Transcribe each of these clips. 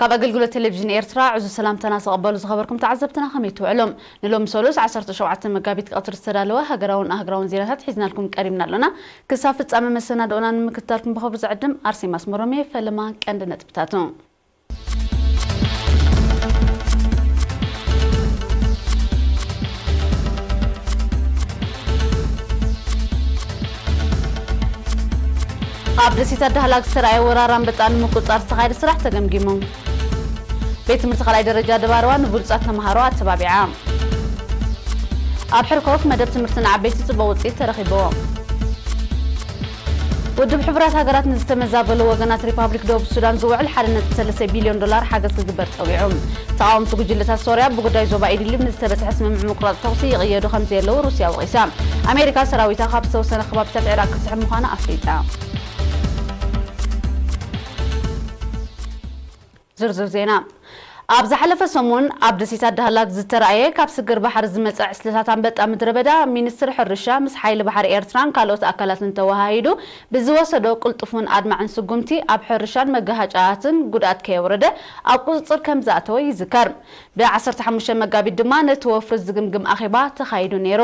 ካብ ኣገልግሎት ቴሌቪዥን ኤርትራ ዕዙዝ ሰላምታና ዝተቐበሉ ዝኸበርኩም ተዓዘብትና ከመይ ትውዕሉ? ንሎሚ ሰሉስ ዓሰርተ ሸውዓተ መጋቢት ቀትሪ ዝተዳለወ ሃገራውን ኣህጉራውን ዜናታት ሒዝናልኩም ቀሪብና ኣሎና። ክሳብ ፍጻመ መሰናድኦና ንምክትታልኩም ብኽብሪ ዝዕድም ኣርሴማ ኣስመሮም እየ። ፈለማ ቀንዲ ነጥብታቱ። ኣብ ደሴታት ዳህላክ ዝተራእየ ወራር ኣንበጣ ንምቁጽጻር ዝተኻየደ ስራሕ ተገምጊሙ። ቤት ትምህርቲ ካልኣይ ደረጃ ድባርዋ ንብሉጻት ተምሃሮ ኣተባቢዓ። ኣብ ሕርኮፍ መደብ ትምህርቲ ንዓበይቲ ጽቡቕ ውጽኢት ተረኺብዎ። ውድብ ሕቡራት ሃገራት ንዝተመዛበሉ ወገናት ሪፓብሊክ ደቡብ ሱዳን ዝውዕል ሓደ ነጥቢ ሰለስተ ቢልዮን ዶላር ሓገዝ ክግበር ጸዊዑ። ተቓወምቲ ጉጅለታት ሶርያ ብጉዳይ ዞባ ኢድሊብ ንዝተበጽሐ ስምምዕ ምቁራጽ ተኹሲ ይቕየዱ ከም ዘየለዉ ሩስያ ወቒሳ። ኣሜሪካ ሰራዊታ ካብ ዝተወሰነ ከባቢታት ዒራቕ ክትስሕብ ምዃና ኣፍሊጣ። ዝርዝር ዜና። ኣብ ዝሓለፈ ሰሙን ኣብ ደሴታት ዳህላክ ዝተራእየ ካብ ስግር ባሕሪ ዝመጸ ዕስለታት ኣንበጣ ምድረ በዳ፣ ሚኒስትሪ ሕርሻ ምስ ሓይሊ ባሕሪ ኤርትራን ካልኦት ኣካላትን ተወሃሂዱ ብዝወሰዶ ቅልጡፍን ኣድማዕን ስጉምቲ ኣብ ሕርሻን መጋሃጫታትን ጉድኣት ከየውረደ ኣብ ቁጽጽር ከም ዝኣተወ ይዝከር። ብ ዓሰርተ ሓሙሽተ መጋቢት ድማ ነቲ ወፍሪ ዝግምግም ኣኼባ ተኻይዱ ነይሩ።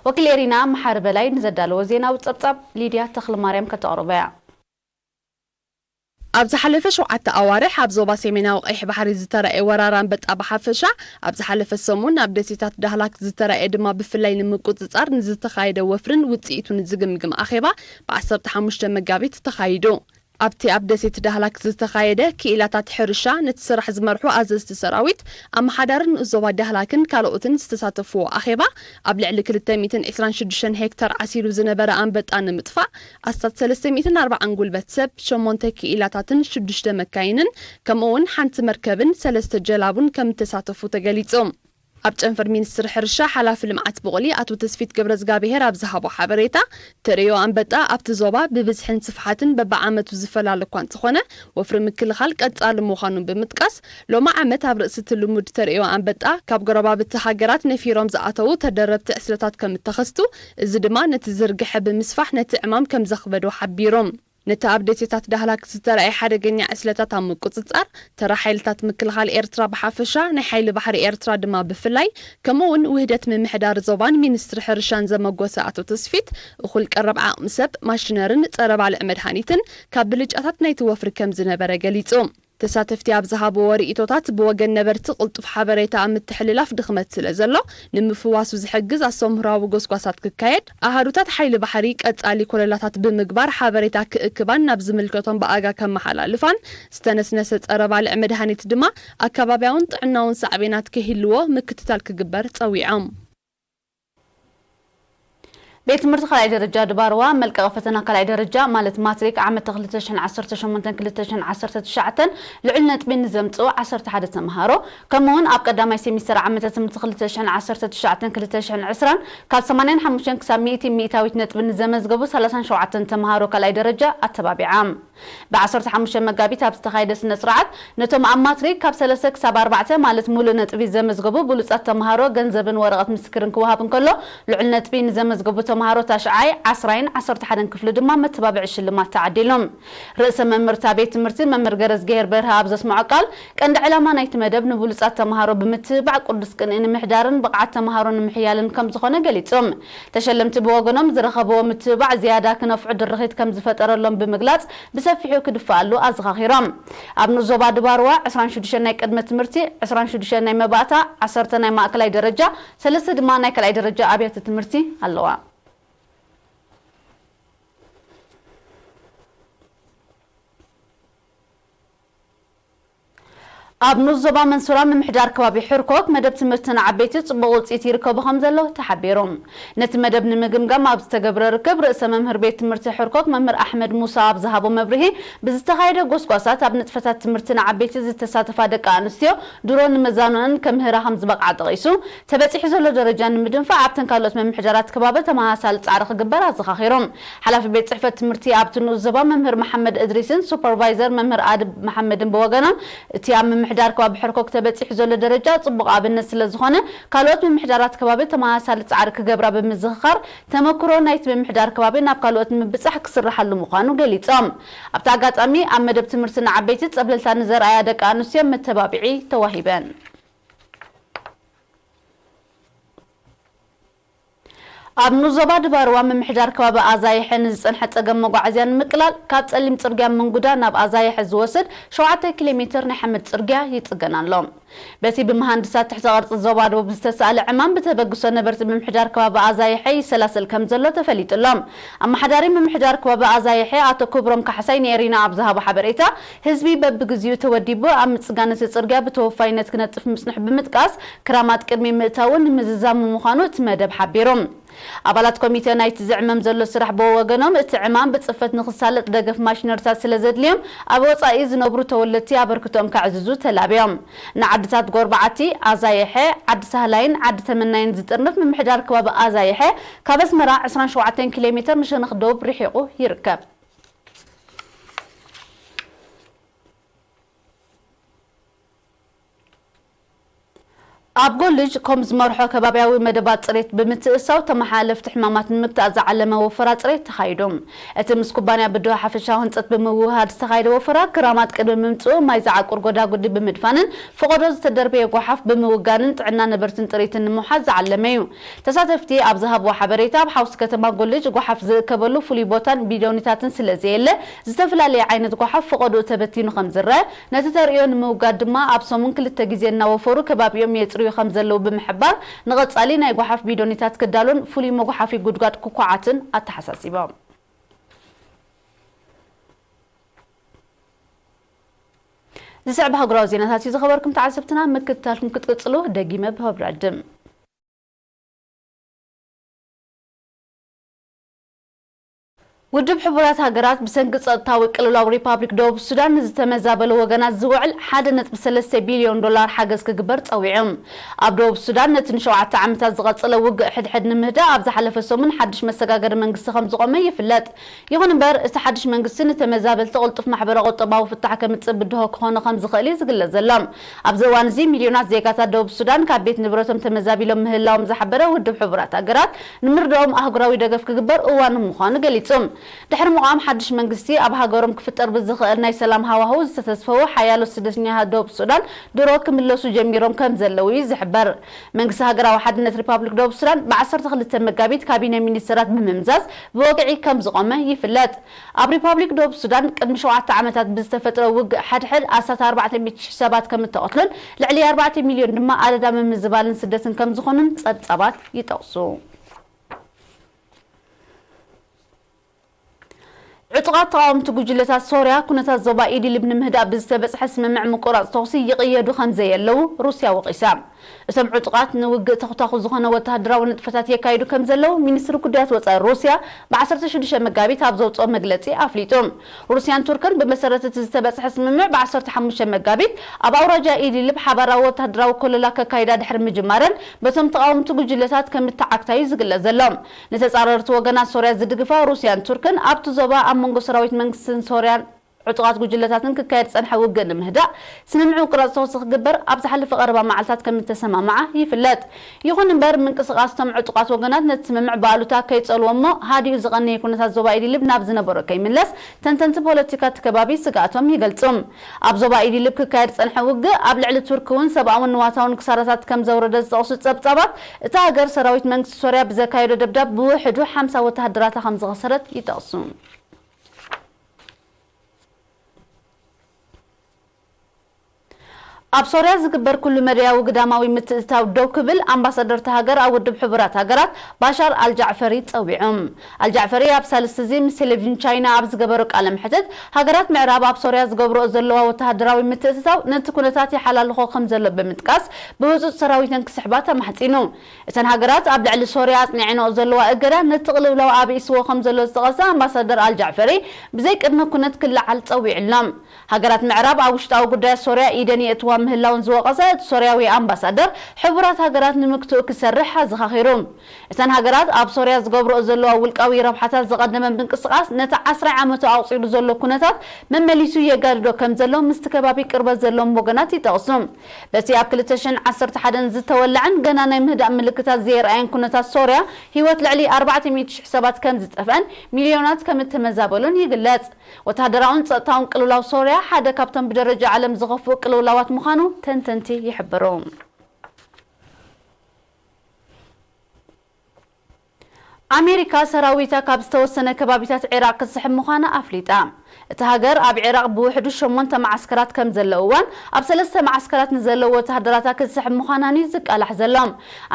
ወኪል ኤሪና መሓሪ በላይ ንዘዳለዎ ዜናዊ ጸብጻብ ሊድያ ተኽለማርያም ከተቕርቦ እያ። ኣብ ዝሓለፈ ሸውዓተ ኣዋርሕ ኣብ ዞባ ሰሜናዊ ቀይሕ ባሕሪ ዝተራእየ ወራር ኣንበጣ ብሓፈሻ፣ ኣብ ዝሓለፈ ሰሙን ኣብ ደሴታት ዳህላክ ዝተራእየ ድማ ብፍላይ ንምቁጽጻር ንዝተኻየደ ወፍርን ውጽኢቱን ዝግምግም ኣኼባ ብ ዓሰርተ ሓሙሽተ መጋቢት ተኻይዱ። ኣብቲ ኣብ ደሴት ዳህላክ ዝተኻየደ ክኢላታት ሕርሻ፣ ነቲ ስራሕ ዝመርሑ ኣዘዝቲ ሰራዊት፣ ኣመሓዳሪ ንኡስ ዞባ ዳህላክን ካልኦትን ዝተሳተፍዎ ኣኼባ፣ ኣብ ልዕሊ ክልተ ሚእትን ዕስራን ሽዱሽተን ሄክታር ዓሲሉ ዝነበረ ኣንበጣ ንምጥፋእ ኣስታት ሰለስተ ሚእትን ኣርባዓን ጉልበት ሰብ፣ ሸሞንተ ክኢላታትን ሽዱሽተ መካይንን፣ ከምኡ እውን ሓንቲ መርከብን ሰለስተ ጀላቡን ከም እተሳተፉ ተገሊጹ። ኣብ ጨንፈር ሚኒስትሪ ሕርሻ ሓላፊ ልምዓት ብቑሊ ኣቶ ተስፊት ገብረዝጋብሄር ኣብ ዝሃቦ ሓበሬታ፣ ተርእዮ ኣንበጣ ኣብቲ ዞባ ብብዝሕን ስፍሓትን በብዓመቱ ዝፈላለ እኳ እንተኾነ፣ ወፍሪ ምክልኻል ቀጻሊ ምዃኑ ብምጥቃስ፣ ሎሚ ዓመት ኣብ ርእሲ እቲ ልሙድ ተርእዮ ኣንበጣ ካብ ጎረባብቲ ሃገራት ነፊሮም ዝኣተዉ ተደረብቲ ዕስለታት ከም እተኸስቱ፣ እዚ ድማ ነቲ ዝርግሐ ብምስፋሕ ነቲ ዕማም ከም ዘኽበዶ ሓቢሮም። ነቲ ኣብ ደሴታት ዳህላክ ዝተራእየ ሓደገኛ ዕስለታት ኣብ ምቁጽጻር፣ ተራ ሓይልታት ምክልኻል ኤርትራ ብሓፈሻ፣ ናይ ሓይሊ ባሕሪ ኤርትራ ድማ ብፍላይ፣ ከምኡ እውን ውህደት ምምሕዳር ዞባን ሚኒስትሪ ሕርሻን ዘመጎሰ ኣቶ ተስፊት፣ እኹል ቀረብ ዓቕሚ ሰብ፣ ማሽነርን ጸረ ባልዕ መድሃኒትን ካብ ብልጫታት ናይቲ ወፍሪ ከም ዝነበረ ገሊጹ። ተሳተፍቲ ኣብ ዝሃብዎ ርእይቶታት፣ ብወገን ነበርቲ ቅልጡፍ ሓበሬታ ኣብ ምትሕልላፍ ድኽመት ስለ ዘሎ፣ ንምፍዋሱ ዝሕግዝ ኣስተምህሮኣዊ ጎስጓሳት ክካየድ፣ ኣሃዱታት ሓይሊ ባሕሪ ቀጻሊ ኮለላታት ብምግባር ሓበሬታ ክእክባን ናብ ዝምልከቶም ብኣጋ ከመሓላልፋን፣ ዝተነስነሰ ጸረ ባልዕ መድሃኒት ድማ ኣከባብያውን ጥዕናውን ሳዕቤናት ከይህልዎ ምክትታል ክግበር ጸዊዖም። ቤት ትምህርቲ ካልኣይ ደረጃ ድባርዋ መልቀቂ ፈተና ካልኣይ ደረጃ ማለት ማትሪክ ዓመት ክልተ ሽሕን ዓሰርተ ሸሞንተን ክልተ ሽሕን ዓሰርተ ትሽዓተን ልዑል ነጥቢ ንዘምጽኡ ዓሰርተ ሓደ ተምሃሮ፣ ከምኡ እውን ኣብ ቀዳማይ ሴሚስተር ዓመተ ትምህርቲ ክልተ ሽሕን ዓሰርተ ትሽዓተን ክልተ ሽሕን ዕስራን ካብ ሰማንያን ሓሙሽተን ክሳብ ሚእቲ ሚእታዊት ነጥቢ ንዘመዝገቡ ሰላሳን ሸውዓተን ተምሃሮ ካልኣይ ደረጃ ኣተባቢዓ። ብ ዓሰርተ ሓሙሽተ መጋቢት ኣብ ዝተኻየደ ስነ ስርዓት፣ ነቶም ኣብ ማትሪክ ካብ ሰለስተ ክሳብ ኣርባዕተ ማለት ሙሉእ ነጥቢ ዘመዝገቡ ብሉጻት ተምሃሮ ገንዘብን ወረቐት ምስክርን ክወሃብ እንከሎ፣ ልዑል ነጥቢ ንዘመዝገቡ ተምሃሮ ታሽዓይ፣ ዓስራይን ዓሰርተ ሓደን ክፍሊ ድማ መተባብዒ ሽልማት ተዓዲሉ። ርእሰ መምህር እታ ቤት ትምህርቲ መምህር ገረዝግሄር በርሀ ኣብ ዘስምዖ ቃል፣ ቀንዲ ዕላማ ናይቲ መደብ ንብሉጻት ተምሃሮ ብምትብባዕ ቅዱስ ቅንኢ ንምሕዳርን ብቕዓት ተምሃሮ ንምሕያልን ከም ዝኾነ ገሊጹ። ተሸለምቲ ብወገኖም ዝረኸብዎ ምትብባዕ ዝያዳ ክነፍዑ ድርኺት ከም ዝፈጠረሎም ብምግላጽ፣ ብሰፊሑ ክድፈኣሉ ኣዘኻኺሮም። ኣብ ንኡስ ዞባ ድባርዋ ዕስራን ሽዱሽተን ናይ ቅድመ ትምህርቲ፣ ዕስራን ሽዱሽተን ናይ መባእታ፣ ዓሰርተ ናይ ማእከላይ ደረጃ፣ ሰለስተ ድማ ናይ ካልኣይ ደረጃ ኣብያተ ትምህርቲ ኣለዋ። ኣብ ንኡስ ዞባ መንሱራ ምምሕዳር ከባቢ ሕርኮክ መደብ ትምህርቲ ንዓበይቲ ጽቡቕ ውጽኢት ይርከቡ ከም ዘለዉ ተሓቢሩ። ነቲ መደብ ንምግምጋም ኣብ ዝተገብረ ርክብ፣ ርእሰ መምህር ቤት ትምህርቲ ሕርኮክ መምህር ኣሕመድ ሙሳ ኣብ ዝሃቦ መብርሂ፣ ብዝተኻየደ ጎስጓሳት ኣብ ንጥፈታት ትምህርቲ ንዓበይቲ ዝተሳተፋ ደቂ ኣንስትዮ ድሮ ንመዛኑኣን ከምህራ ከም ዝበቕዓ ጠቒሱ፣ ተበጺሑ ዘሎ ደረጃ ንምድንፋዕ ኣብተን ካልኦት ምምሕዳራት ከባቢ ተመሳሳሊ ጻዕሪ ክግበር ኣዘኻኺሩ። ሓላፊ ቤት ጽሕፈት ትምህርቲ ኣብቲ ንኡስ ዞባ መምህር መሓመድ እድሪስን ሱፐርቫይዘር መምህር ኣድብ መሓመድን ብወገኖም፣ እቲ ኣብ ምምሕ- ምምሕዳር ከባቢ ሕርኮክ ተበጺሑ ዘሎ ደረጃ ጽቡቕ ኣብነት ስለ ዝኾነ፣ ካልኦት ምምሕዳራት ከባቢ ተመሳሳሊ ጻዕሪ ክገብራ ብምዝኽኻር፣ ተመክሮ ናይቲ ምምሕዳር ከባቢ ናብ ካልኦት ንምብጻሕ ክስርሓሉ ምዃኑ ገሊጾም። ኣብቲ ኣጋጣሚ፣ ኣብ መደብ ትምህርቲ ንዓበይቲ፣ ጸብለልታ ንዘርኣያ ደቂ ኣንስትዮ መተባብዒ ተዋሂበን። ኣብ ንዞባ ድባርዋ ምምሕዳር ከባቢ ኣዛይሐ ንዝጸንሐ ጸገም መጓዓዝያ ንምቅላል፣ ካብ ጸሊም ጽርግያ መንጉዳ ናብ ኣዛይሐ ዝወስድ ሸውዓተ ኪሎ ሜትር ናይ ሓመድ ጽርግያ ይጽገን ኣሎ። በቲ ብመሃንድሳት ትሕተ ቅርጺ ዞባ ደቡብ ዝተሳእለ ዕማም ብተበግሶ ነበርቲ ምምሕዳር ከባቢ ኣዛይሐ ይሰላሰል ከም ዘሎ ተፈሊጡ ኣሎ። ኣመሓዳሪ ምምሕዳር ከባቢ ኣዛይሐ ኣቶ ክብሮም ካሕሳይ ንኤሪና ኣብ ዝሃቦ ሓበሬታ፣ ህዝቢ በብግዚኡ ተወዲቡ ኣብ ምጽጋን እቲ ጽርግያ ብተወፋይነት ክነጥፍ ምጽንሑ ብምጥቃስ፣ ክራማት ቅድሚ ምእታዉ ንምዝዛሙ ምዃኑ እቲ መደብ ሓቢሩ። ኣባላት ኮሚተ ናይቲ ዝዕመም ዘሎ ስራሕ ብወገኖም፣ እቲ ዕማም ብጽፈት ንኽሳለጥ ደገፍ ማሽነሪታት ስለ ዘድልዮም፣ ኣብ ወጻኢ ዝነብሩ ተወለድቲ ኣበርክቶኦም ከዕዝዙ ተላብዮም። ንዓድታት ጎርባዓቲ፣ ኣዛይሐ፣ ዓዲ ሳህላይን ዓዲ ተመናይን ዝጥርንፍ ምምሕዳር ከባቢ ኣዛይሐ፣ ካብ ኣስመራ ዕስራን ሸውዓተን ኪሎ ሜትር ንሸነኽ ደቡብ ርሒቑ ይርከብ። ኣብ ጎልጅ ኮም ዝመርሖ ከባብያዊ መደባት ጽሬት ብምትእሳው ተመሓላለፍቲ ሕማማት ንምግታእ ዝዓለመ ወፈራ ጽሬት ተኻይዱ። እቲ ምስ ኩባንያ ብድሆ ሓፈሻዊ ህንጸት ብምውህሃድ ዝተኻየደ ወፈራ ክራማት ቅድሚ ምምጽኡ ማይ ዝዓቁር ጎዳጉዲ ብምድፋንን ፈቐዶ ዝተደርበየ ጓሓፍ ብምውጋንን ጥዕና ነበርትን ጥሪትን ንምውሓስ ዝዓለመ እዩ። ተሳተፍቲ ኣብ ዝሃብዎ ሓበሬታ፣ ኣብ ሓውሲ ከተማ ጎልጅ ጓሓፍ ዝእከበሉ ፍሉይ ቦታን ቢዶኒታትን ስለ ዘየለ፣ ዝተፈላለየ ዓይነት ጓሓፍ ፈቐዶኡ ተበቲኑ ከም ዝረአ፣ ነቲ ተርእዮ ንምውጋድ ድማ ኣብ ሰሙን ክልተ ግዜ እናወፈሩ ከባቢኦም የጽርዩ ከም ዘለዉ ብምሕባር፣ ንቐጻሊ ናይ ጓሓፍ ቢዶኒታት ክዳሎን ፍሉይ መጉሓፊ ጉድጓድ ክኳዓትን ኣተሓሳሲቦም። ዝስዕብ ሃገራዊ ዜናታት እዩ። ዝኸበርኩም ተዓዘብትና፣ ምክትታልኩም ክትቅጽሉ ደጊመ ብኽብሪ ዕድም። ውድብ ሕቡራት ሃገራት ብሰንኪ ጸጥታዊ ቅልውላው ሪፓብሊክ ደቡብ ሱዳን ንዝተመዛበሉ ወገናት ዝውዕል ሓደ ነጥቢ ሰለስተ ቢልዮን ዶላር ሓገዝ ክግበር ጸዊዑ። ኣብ ደቡብ ሱዳን ነቲ ንሸውዓተ ዓመታት ዝቐጸለ ውግእ ሕድሕድ ንምህዳእ ኣብ ዝሓለፈ ሰሙን ሓድሽ መሰጋገሪ መንግስቲ ከም ዝቖመ ይፍለጥ። ይኹን እምበር፣ እቲ ሓድሽ መንግስቲ ንተመዛበልቲ ቅልጡፍ ማሕበረ ቁጠባዊ ፍታሕ ከምጽእ ብድሆ ክኾኖ ከም ዝኽእል እዩ ዝግለጽ ዘሎ። ኣብዚ እዋን እዚ ሚልዮናት ዜጋታት ደቡብ ሱዳን ካብ ቤት ንብረቶም ተመዛቢሎም ምህላዎም ዝሓበረ ውድብ ሕቡራት ሃገራት፣ ንምርድኦም ኣህጉራዊ ደገፍ ክግበር እዋኑ ምዃኑ ገሊጹ። ድሕሪ ምቋም ሓድሽ መንግስቲ፣ ኣብ ሃገሮም ክፍጠር ብዝኽእል ናይ ሰላም ሃዋህው ዝተተስፈዉ ሓያሎ ስደተኛታት ደቡብ ሱዳን ድሮ ክምለሱ ጀሚሮም ከም ዘለዉ እዩ ዝሕበር። መንግስቲ ሃገራዊ ሓድነት ሪፓብሊክ ደቡብ ሱዳን ብ ዓሰርተ ክልተ መጋቢት ካቢነ ሚኒስተራት ብምምዛዝ ብወግዒ ከም ዝቖመ ይፍለጥ። ኣብ ሪፓብሊክ ደቡብ ሱዳን ቅድሚ ሸውዓተ ዓመታት ብዝተፈጥረ ውግእ ሓድሕድ ኣስታት ኣርባዕተ ሚእቲ ሺሕ ሰባት ከም እተቐትሉን ልዕሊ ኣርባዕተ ሚልዮን ድማ ኣደዳ ምምዝባልን ስደትን ከም ዝኾኑን ጸብጻባት ይጠቕሱ። ዕጡቓት ተቓወምቲ ጉጅለታት ሶርያ ኩነታት ዞባ ኢድሊብ ንምህዳእ ብዝተበጽሐ ስምምዕ ምቁራጽ ተኹሲ ይቕየዱ ከም ዘየለዉ ሩስያ ወቒሳ። እቶም ዕጡቓት ንውግእ ተኹታኹ ዝኾነ ወተሃደራዊ ንጥፈታት የካይዱ ከም ዘለዉ ሚኒስትሪ ጉዳያት ወጻኢ ሩስያ ብ ዓሰርተ ሽዱሽተ መጋቢት ኣብ ዘውጽኦ መግለጺ ኣፍሊጡ። ሩስያን ቱርክን ብመሰረት እቲ ዝተበጽሐ ስምምዕ ብ ዓሰርተ ሓሙሽተ መጋቢት ኣብ ኣውራጃ ኢድሊብ ሓባራዊ ወተሃደራዊ ኮለላ ከካይዳ ድሕሪ ምጅማረን በቶም ተቓወምቲ ጉጅለታት ከም እተዓግታ እዩ ዝግለጽ ዘሎ። ንተጻረርቲ ወገናት ሶርያ ዝድግፋ ሩስያን ቱርክን ኣብቲ ዞባ ኣብ መንጎ ሰራዊት መንግስትን ሶርያን ዕጡቓት ጉጅለታትን ክካየድ ዝጸንሐ ውግእ ንምህዳእ ስምምዕ ምቁራጽ ተኹሲ ክግበር ኣብ ዝሓለፈ ቀረባ መዓልታት ከም እተሰማምዓ ይፍለጥ። ይኹን እምበር፣ ምንቅስቓስ እቶም ዕጡቓት ወገናት ነቲ ስምምዕ ብኣሉታ ከይጸልዎ እሞ፣ ሃዲኡ ዝቐነየ ኩነታት ዞባ ኢድሊብ ናብ ዝነበሮ ከይምለስ፣ ተንተንቲ ፖለቲካ እቲ ከባቢ ስግኣቶም ይገልጹ። ኣብ ዞባ ኢድሊብ ክካየድ ዝጸንሐ ውግእ፣ ኣብ ልዕሊ ቱርኪ እውን ሰብኣውን ንዋታውን ክሳራታት ከም ዘውረደ ዝጠቕሱ ጸብጻባት፣ እታ ሃገር ሰራዊት መንግስቲ ሶርያ ብዘካየዶ ደብዳብ ብውሕዱ ሓምሳ ወተሃደራታ ከም ዝኸሰረት ይጠቕሱ። ኣብ ሶርያ ዝግበር ኩሉ መዳያዊ ግዳማዊ ምትእትታው ደው ክብል ኣምባሳደር እታ ሃገር ኣብ ውድብ ሕቡራት ሃገራት ባሻር ኣልጃዕፈሪ ጸዊዑ። ኣልጃዕፈሪ ኣብ ሳልስቲ እዚ ምስ ቴሌቪዥን ቻይና ኣብ ዝገበሮ ቃለ መሕትት፣ ሃገራት ምዕራብ ኣብ ሶርያ ዝገብርኦ ዘለዋ ወተሃደራዊ ምትእትታው ነቲ ኩነታት ይሓላልኾ ከም ዘሎ ብምጥቃስ፣ ብህጹጽ ሰራዊተን ክስሕባ ተማሕጺኑ። እተን ሃገራት ኣብ ልዕሊ ሶርያ ኣጽኒዐንኦ ዘለዋ እገዳ ነቲ ቅልውላው ኣበኢስዎ ከም ዘሎ ዝጠቐሰ ኣምባሳደር ኣልጃዕፈሪ፣ ብዘይ ቅድመ ኩነት ክለዓል ጸዊዑ ኣሎ። ሃገራት ምዕራብ ኣብ ውሽጣዊ ጉዳያት ሶርያ ኢደን የእትዋ ምህላውን ዝወቐሰ እቲ ሶርያዊ ኣምባሳደር፣ ሕቡራት ሃገራት ንምግትኡ ክሰርሕ ኣዘኻኺሩ። እተን ሃገራት ኣብ ሶርያ ዝገብርኦ ዘለዋ ውልቃዊ ረብሓታት ዘቐደመ ምንቅስቓስ ነቲ ዓስራይ ዓመቱ ኣቑጺሩ ዘሎ ኩነታት መመሊሱ የጋድዶ ከም ዘሎ ምስቲ ከባቢ ቅርበት ዘለዎም ወገናት ይጠቕሱ። በቲ ኣብ ክልተ ሽሕን ዓሰርተ ሓደን ዝተወልዐን ገና ናይ ምህዳእ ምልክታት ዘየርኣየን ኩነታት ሶርያ፣ ህይወት ልዕሊ ኣርባዕተ ሚእቲ ሽሕ ሰባት ከም ዝጠፍአን ሚልዮናት ከም እተመዛበሉን ይግለጽ። ወተሃደራውን ጸጥታውን ቅልውላው ሶርያ ሓደ ካብቶም ብደረጃ ዓለም ዝኸፍኡ ቅልውላዋት ምዃኑ ተንተንቲ ይሕብሩ። ኣሜሪካ ሰራዊታ ካብ ዝተወሰነ ከባቢታት ዒራቕ ክትስሕብ ምዃና ኣፍሊጣ። እታ ሃገር ኣብ ዒራቕ ብውሕዱ ሸሞንተ መዓስከራት ከም ዘለውዋን ኣብ ሰለስተ መዓስከራት ንዘለዉ ወተሃደራታ ክትስሕብ ምዃናን እዩ ዝቃላሕ ዘሎ።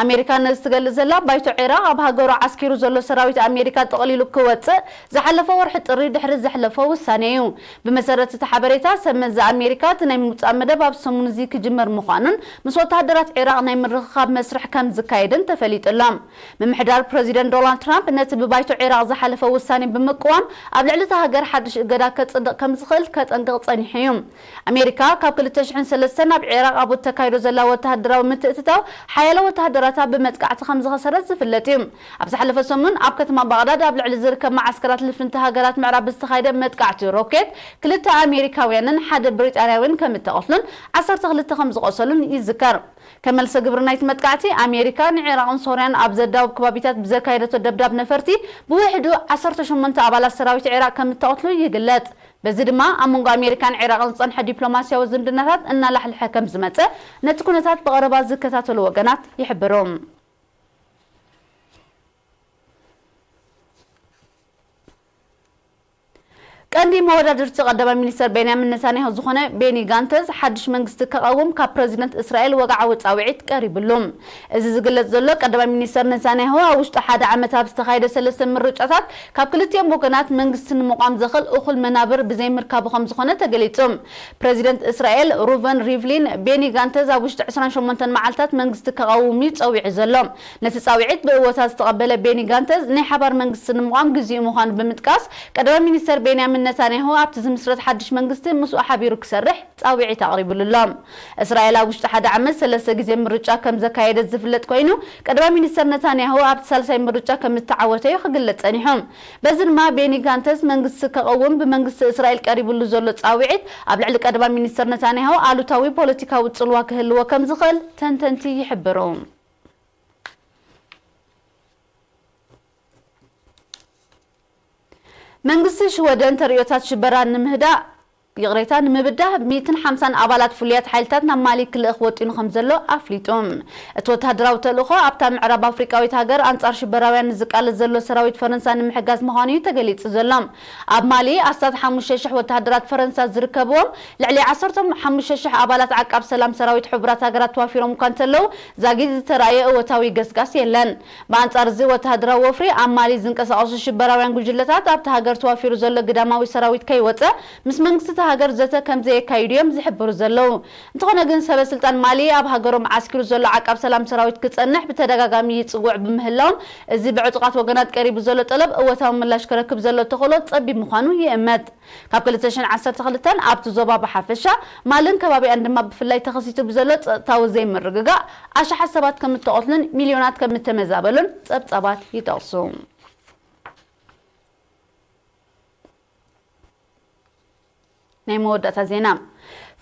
ኣሜሪካ ነዚ ትገልጽ ዘላ፣ ባይቶ ዒራቕ ኣብ ሃገሩ ዓስኪሩ ዘሎ ሰራዊት ኣሜሪካ ጠቕሊሉ ክወጽእ ዝሓለፈ ወርሒ ጥሪ ድሕሪ ዘሕለፎ ውሳኔ እዩ። ብመሰረት እቲ ሓበሬታ፣ ሰብ መዚ ኣሜሪካ እቲ ናይ ምውጻእ መደብ ኣብ ሰሙን እዚ ክጅመር ምዃኑን ምስ ወተሃደራት ዒራቕ ናይ ምርኽኻብ መስርሕ ከም ዝካየድን ተፈሊጡ ኣሎ። ምምሕዳር ፕረዚደንት ዶናልድ ትራምፕ ነቲ ብባይቶ ዒራቕ ዝሓለፈ ውሳኔ ብምቅዋም ኣብ ልዕሊ እታ ሃገር ሓድሽ እገዳ ከጽድቕ ከም ዝኽእል ከጠንቅቕ ጸኒሑ እዩ። ኣሜሪካ ካብ ክልተ ሽሕን ሰለስተን ኣብ ዒራቕ ኣብ እተካይዶ ዘላ ወተሃደራዊ ምትእትታው ሓያሎ ወተሃደራታ ብመጥቃዕቲ ከም ዝኸሰረት ዝፍለጥ እዩ። ኣብ ዝሓለፈ ሰሙን ኣብ ከተማ ባቕዳድ ኣብ ልዕሊ ዝርከብ መዓስከራት ልፍንቲ ሃገራት ምዕራብ ዝተኻየደ መጥቃዕቲ ሮኬት ክልተ ኣሜሪካውያንን ሓደ ብሪጣንያዊን ከም እተቐትሉን ዓሰርተ ክልተ ከም ዝቖሰሉን ይዝከር። ከም መልሰ ግብሪ ናይቲ መጥቃዕቲ፣ ኣሜሪካ ንዒራቕን ሶርያን ኣብ ዘዳውብ ከባቢታት ብዘካየደቶ ደብዳብ ነፈርቲ ብውሕዱ ዓሰርተ ሸሞንተ ኣባላት ሰራዊት ዒራቕ ከም እተቐትሉ ይግለጽ። በዚ ድማ ኣብ መንጎ ኣሜሪካን ዒራቕን ዝጸንሐ ዲፕሎማስያዊ ዝምድናታት እናላሕልሐ ከም ዝመጸ ነቲ ኩነታት ብቐረባ ዝከታተሉ ወገናት ይሕብሩ። ቀንዲ መወዳድርቲ ቀዳማይ ሚኒስተር ቤንያሚን ነታንያሁ ዝኾነ ቤኒ ጋንተዝ ሓድሽ መንግስቲ ከቐውም ካብ ፕረዚደንት እስራኤል ወግዓዊ ጻውዒት ቀሪብሉ። እዚ ዝግለጽ ዘሎ ቀዳማይ ሚኒስተር ነታንያሁ ኣብ ውሽጢ ሓደ ዓመት ኣብ ዝተኻየደ ሰለስተ ምርጫታት ካብ ክልቲኦም ወገናት መንግስቲ ንምቋም ዘኽእል እኹል መናብር ብዘይምርካቡ ከም ዝኾነ ተገሊጹ። ፕረዚደንት እስራኤል ሩቨን ሪቭሊን ቤኒ ጋንተዝ ኣብ ውሽጢ ዕስራን ሸሞንተን መዓልታት መንግስቲ ከቐውም እዩ ጸዊዑ ዘሎ። ነቲ ጻውዒት ብእወታ ዝተቐበለ ቤኒ ጋንተዝ ናይ ሓባር መንግስቲ ንምቋም ግዜኡ ምዃኑ ብምጥቃስ፣ ቀዳማይ ሚኒስተር ቤንያሚን ነታንያሁ ኣብቲ ዝምስረት ሓድሽ መንግስቲ ምስኡ ሓቢሩ ክሰርሕ ጻውዒት ኣቕሪብሉ ኣሎ። እስራኤል ኣብ ውሽጢ ሓደ ዓመት ሰለስተ ግዜ ምርጫ ከም ዘካየደት ዝፍለጥ ኮይኑ፣ ቀዳማይ ሚኒስተር ነታንያሁ ኣብቲ ሳልሳይ ምርጫ ከም እተዓወተ እዩ ክግለጽ ጸኒሑ። በዚ ድማ ቤኒ ጋንተዝ መንግስቲ ከቐውም ብመንግስቲ እስራኤል ቀሪብሉ ዘሎ ጻውዒት ኣብ ልዕሊ ቀዳማይ ሚኒስተር ነታንያሁ ኣሉታዊ ፖለቲካዊ ጽልዋ ክህልዎ ከም ዝኽእል ተንተንቲ ይሕብሩ። መንግስቲ ሽወደን ተርእዮታት ሽበራ ንምህዳእ፣ ይቕሬታ፣ ንምብዳህ ሚእትን ሓምሳን ኣባላት ፍሉያት ሓይልታት ናብ ማሊ ክልእኽ ወጢኑ ከም ዘሎ ኣፍሊጡ። እቲ ወተሃደራዊ ተልእኾ ኣብታ ምዕራብ ኣፍሪቃዊት ሃገር ኣንጻር ሽበራውያን ንዝቃለስ ዘሎ ሰራዊት ፈረንሳ ንምሕጋዝ ምዃኑ እዩ ተገሊጹ ዘሎ። ኣብ ማሊ ኣስታት ሓሙሽተ ሽሕ ወተሃደራት ፈረንሳ ዝርከብዎም ልዕሊ ዓሰርተ ሓሙሽተ ሽሕ ኣባላት ዓቃብ ሰላም ሰራዊት ሕቡራት ሃገራት ተዋፊሮም እኳ እንተለዉ፣ ዛጊት ዝተራእየ እወታዊ ገስጋስ የለን። ብኣንጻር እዚ ወተሃደራዊ ወፍሪ ኣብ ማሊ ዝንቀሳቐሱ ሽበራውያን ጉጅለታት ኣብቲ ሃገር ተዋፊሩ ዘሎ ግዳማዊ ሰራዊት ከይወጸ ምስ መንግስቲ እታ ሃገር ዘተ ከም ዘየካይዱ እዮም ዝሕብሩ ዘለዉ። እንተኾነ ግን ሰበ ስልጣን ማሊ ኣብ ሃገሮም ዓስኪሩ ዘሎ ዓቃብ ሰላም ሰራዊት ክጸንሕ ብተደጋጋሚ ይጽውዕ ብምህላዎም እዚ ብዕጡቓት ወገናት ቀሪቡ ዘሎ ጠለብ እወታዊ ምላሽ ክረክብ ዘሎ ተኽእሎ ጸቢብ ምዃኑ ይእመት። ካብ ክልተ ሽሕን ዓሰርተ ክልተን ኣብቲ ዞባ ብሓፈሻ ማልን ከባቢኣን ድማ ብፍላይ ተኸሲቱ ብዘሎ ጸጥታዊ ዘይምርግጋእ ኣሽሓት ሰባት ከም እተቐትሉን ሚልዮናት ከም እተመዛበሉን ጸብጻባት ይጠቕሱ። ናይ መወዳእታ ዜና።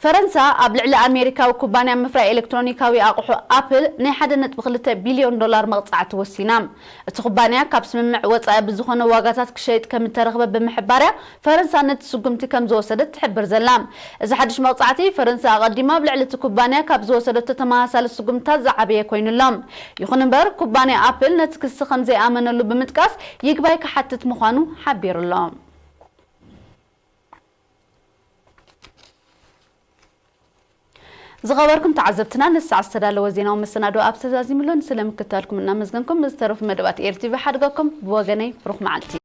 ፈረንሳ ኣብ ልዕሊ ኣሜሪካዊ ኩባንያ ምፍራይ ኤሌክትሮኒካዊ ኣቑሑ ኣፕል ናይ ሓደ ነጥቢ ክልተ ቢልዮን ዶላር መቕጻዕቲ ወሲና። እቲ ኩባንያ ካብ ስምምዕ ወጻኢ ብዝኾነ ዋጋታት ክሸይጥ ከም እተረኽበ ብምሕባርያ፣ ፈረንሳ ነቲ ስጉምቲ ከም ዝወሰደት ትሕብር ዘላ። እዚ ሓድሽ መቕጻዕቲ፣ ፈረንሳ ኣቐዲማ ኣብ ልዕሊ እቲ ኩባንያ ካብ ዝወሰደቶ ተመሳሳሊ ስጉምትታት ዝዓበየ ኮይኑ ኣሎ። ይኹን እምበር፣ ኩባንያ ኣፕል ነቲ ክሲ ከም ዘይኣመነሉ ብምጥቃስ፣ ይግባይ ክሓትት ምዃኑ ሓቢሩ ኣሎ። ዝኸበርኩም ተዓዘብትና፣ ንሰዓት ዝተዳለወ ዜናዊ መሰናዶ ኣብ ተዛዚምሎን ስለ ምክታልኩም እናመስገንኩም፣ ዝተረፉ መደባት ኤር ቲ ቪ ሓድገኩም። ብወገነይ ብሩኽ መዓልቲ።